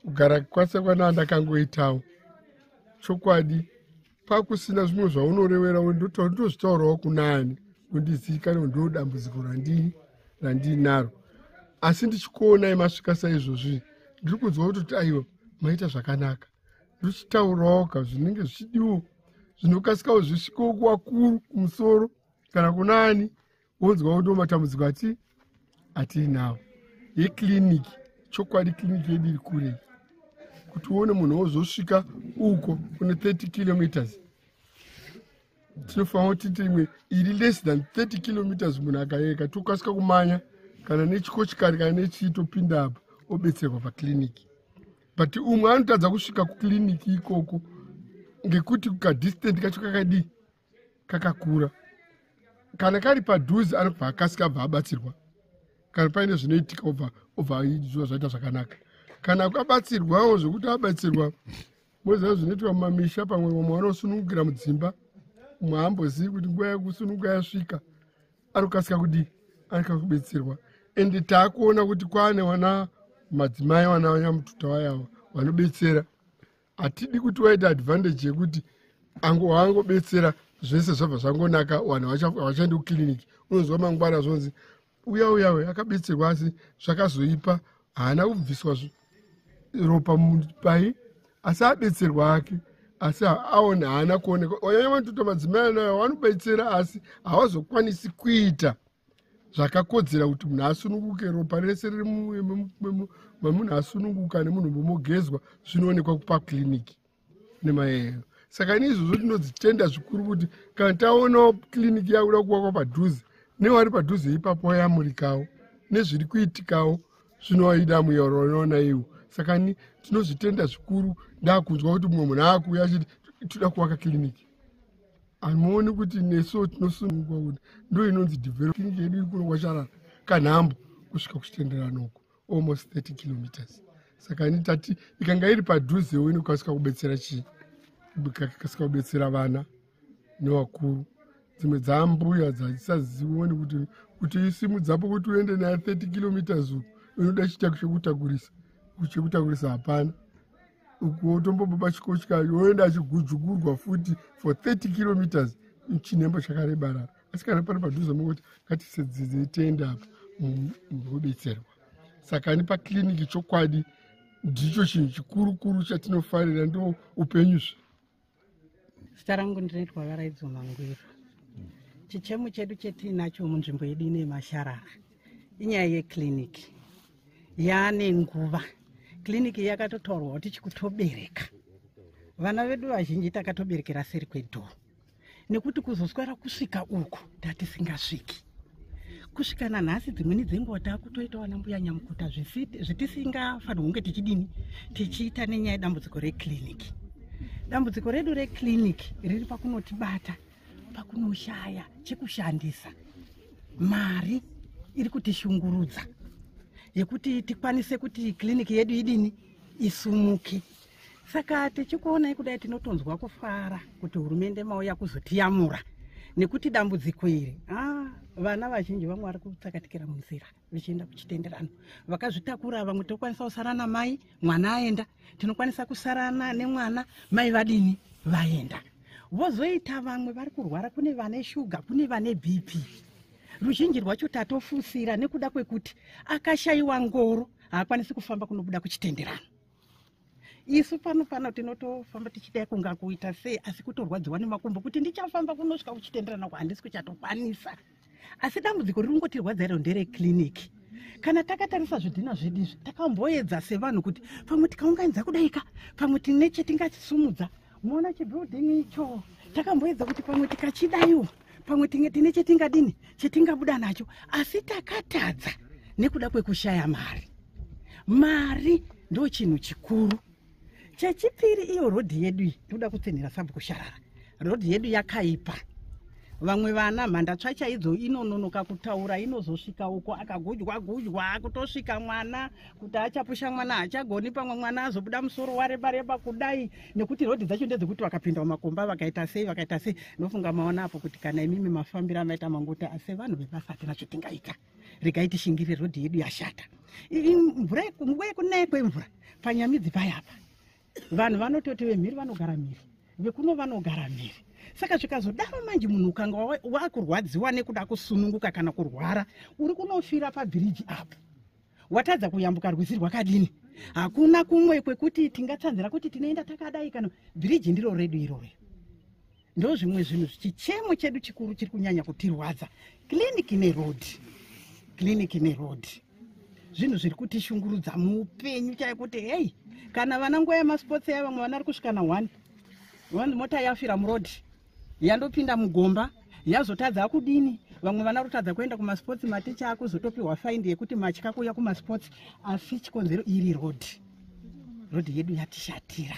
Kugara kwase kwanaa ndakangoitawo chokwadi pakusina zvimwe zvaunorevera ndozvitaurawo kunani undizivikanwe ndo dambudziko randinaro. Asi ndichikuonai masvika saizvozvi, ndiri kunzwa kutoti aiwa, maita zvakanaka. Ndichitaurawo ka zvinenge zvichidiwo zvinokasikawo zvisvikewo kuvakuru kumusoro kana kunani, wonzwawo ndo matambudziko atiinawo. Yekliniki, chokwadi kliniki yedu iri kure. Kuti uone munhu wozosvika uko kune 30 kilometers, tinofanira kuti tiite imwe iri less than 30 kilometers. Munhu akayeka tokasika kumanya kana nechikochikari kana nechii, topinda apa, obetserwa pakliniki. But umwe anotadza kusvika kukliniki ikoko ngekuti kadistance kacho kakadii, kakakura. Kana kari padhuze anobva akasika, abva abatsirwa. Kana paine zvinoitika, obva zviva zvaita zvakanaka. Kana akabatsirwawo zvekuti abatsirwa, moziva zvinoitwa mumamisha, pamwe vamwe vanosunungukira mudzimba, umwe haambozivi kuti nguva yekusununguka yasvika, anokasika kudii, anokasika kubetserwa. Ende taakuona kuti kwaane wana madzimai, wana vanyamututa vayava vanobetsera. Hatidi kuti waita advantage yekuti wangobetsera zvese zvabva zvangonaka, vanhu havachaendi kukliniki. Unonzwa mangwana zvonzi uya uya uya akabetserwa, asi zvakazoipa, haana kubviswa ropa pai, asi abetserwa ake, asi aone haana kuonekwa. Wanyanya vanotoita madzimai anayo vanobetsera, asi havazokwanisi kuita zvakakodzera kuti munhu asununguke. Ropa rese riri mamunhu asununguka nemunhu mbomogezwa zvinoonekwa kupakliniki nemayeyo. Saka neizvozvo tinodzitenda zvikuru kuti kana taonawo kliniki yakuda kuvakwa padhuze, newari padhuze ipapo wayamurikawo nezviri kuitikawo zvinovaida muyaro unoona iwo. Saka ni tinozvitenda zvikuru. Ndakunzwa kuti mumwe munhu aakuuya achiti toda kuvaka kliniki, hamuoni kuti nesuwo tinosunungwa kuti ndo inonzi develop. Kliniki yedu iri kuno kwaSharara, kanhambo kusvika kuchitenderano uko, almost 30 kilometers. Saka ini tati ikanga iri padhuzewo inokasika kubetsera chii, ikakasika kubetsera vana nevakuru. Dzimwe dzaambuya dzachisazioni kuti isimudzapo kuti uende naye 30 kilometers uku, inoda chitako chekutakurisa, chekutakurisa hapana. Ukuwo tombobaba chikotya, yoenda achigujugurwa futi for 30 kilometers, chinhembo chakarebarara. Asi kana pari padhuze, mokuti ngatisedzedzei tiende apa, mubetserwa. Saka ni pakliniki chokwadi ndicho chinhu chikuru kuru chatinofarira, ndo upenyuzve. Zita rangu ndinoitwa Varaidzo Mangwiro. Chichemo chedu chetiinacho munzvimbo yedu ine Masharara inyaya yekliniki. Yaane nguva kliniki yakatotaurwa kuti chikutobereka vana vedu vazhinji takatoberekera seri kwedhoo, nekuti kuzoswera kusvika uku tatisingasviki. Kusvika nanhasi dzimweni dzenguva taakutoita vana mbuya nyamukuta zvitisingafanirwi kunge tichidini tichiita nenyaya yedambudziko rekliniki. Dambudziko redu rekliniki riri pakunotibata pakunoshaya chekushandisa. Mari iri kutishungurudza yekuti tikwanise kuti kliniki yedu idini, isumuke. Saka tichikuonai kudai tinotonzwa kufara kuti hurumende mauya kuzotiyamura, nekuti dambudziko iri, ah, vana vazhinji vamwe vari kutsakatikira munzira vichienda kuchitenderano vakazvitakura. Vamwe tokwanisa kusara namai mwana aenda, tinokwanisa kusarana nemwana mai vadini, vaenda. Vozoita vamwe vari kurwara, kune vane shuga, kune vane BP. Ruzhinji rwacho tatofusira nekuda kwekuti akashayiwa ngoro haakwanisi kufamba kunobuda kuchitenderano. Isu pano tinotofamba tichidai kunga kuita sei, asi kutorwadziwa nemakumbo kuti ndichafamba kunosvika kuchitenderano ko handisi kuchatokwanisa. Asi dambudziko riri kungotirwadza iro nderekliniki. Kana takatarisa zvidhina zvedu izvi, takamboedza sevanhu kuti pamwe tikaunganidza kudaika, pamwe tine chetingasumudza. Muona chibuilding icho, takamboedza kuti pamwe tikachidaiwo, pamwe tine chetingadini, chetingabuda nacho, asi takatadza nekuda kwekushaya mari. Mari ndo chinhu chikuru. Chechipiri, iyo rodhi yedu iyi, ndoda kutsinhira sabhuku Sharara, rodhi yedu yakaipa. Vamwe vana mhandatsva chaidzo inononoka kutaura, inozosvika uko akagudywa gudywa kutosvika mwana kuti achapusha mwana haachagoni. Pamwe mwana azobuda musoro wareba reba kudai, nekuti rodhi dzacho ndedzekuti vakapinda mumakomba, vakaita sei, vakaita sei. Nofunga maona apo kuti kana imimi mafambiro amaita mangoti, asi vanhu vebasa hatina zvetingaita. Regai tishingire, rodhi yedu yashata. Mvura, nguva yekunaya kwemvura. Panyamidzi payapa vanhu vanototi vemhiri vanogara mhiri, vekuno vanogara mhiri. Saka zvikazodaro manje, munhu ukanga wakurwadziwa nekuda kusununguka kana kurwara, uri kunofira pabhiriji apo, watadza kuyambuka rwizi rwakadini. Hakuna kumwe kwekuti tingatsanzira kuti tinoenda takadai, kana bhiriji ndiro redu iroro. Ndo zvimwe zvinhu, chichemo chedu chikuru chiri kunyanya kutirwadza, kiliniki nerodhi, kiliniki nerodhi. Zvinhu zviri kutishungurudza muupenyu chaikuti hei, kana vana nguva yemasports ya, vamwe vana vari kusvika na1 vanzi mota yafira murodhi, yandopinda mugomba, yazotadza kudini. Vamwe vana rotadza kuenda kumasports, maticha akuzotopiwa faindi yekuti matya kuuya kumasports, asi chikonzero iri rodhi. Rodhi yedu yatishatira.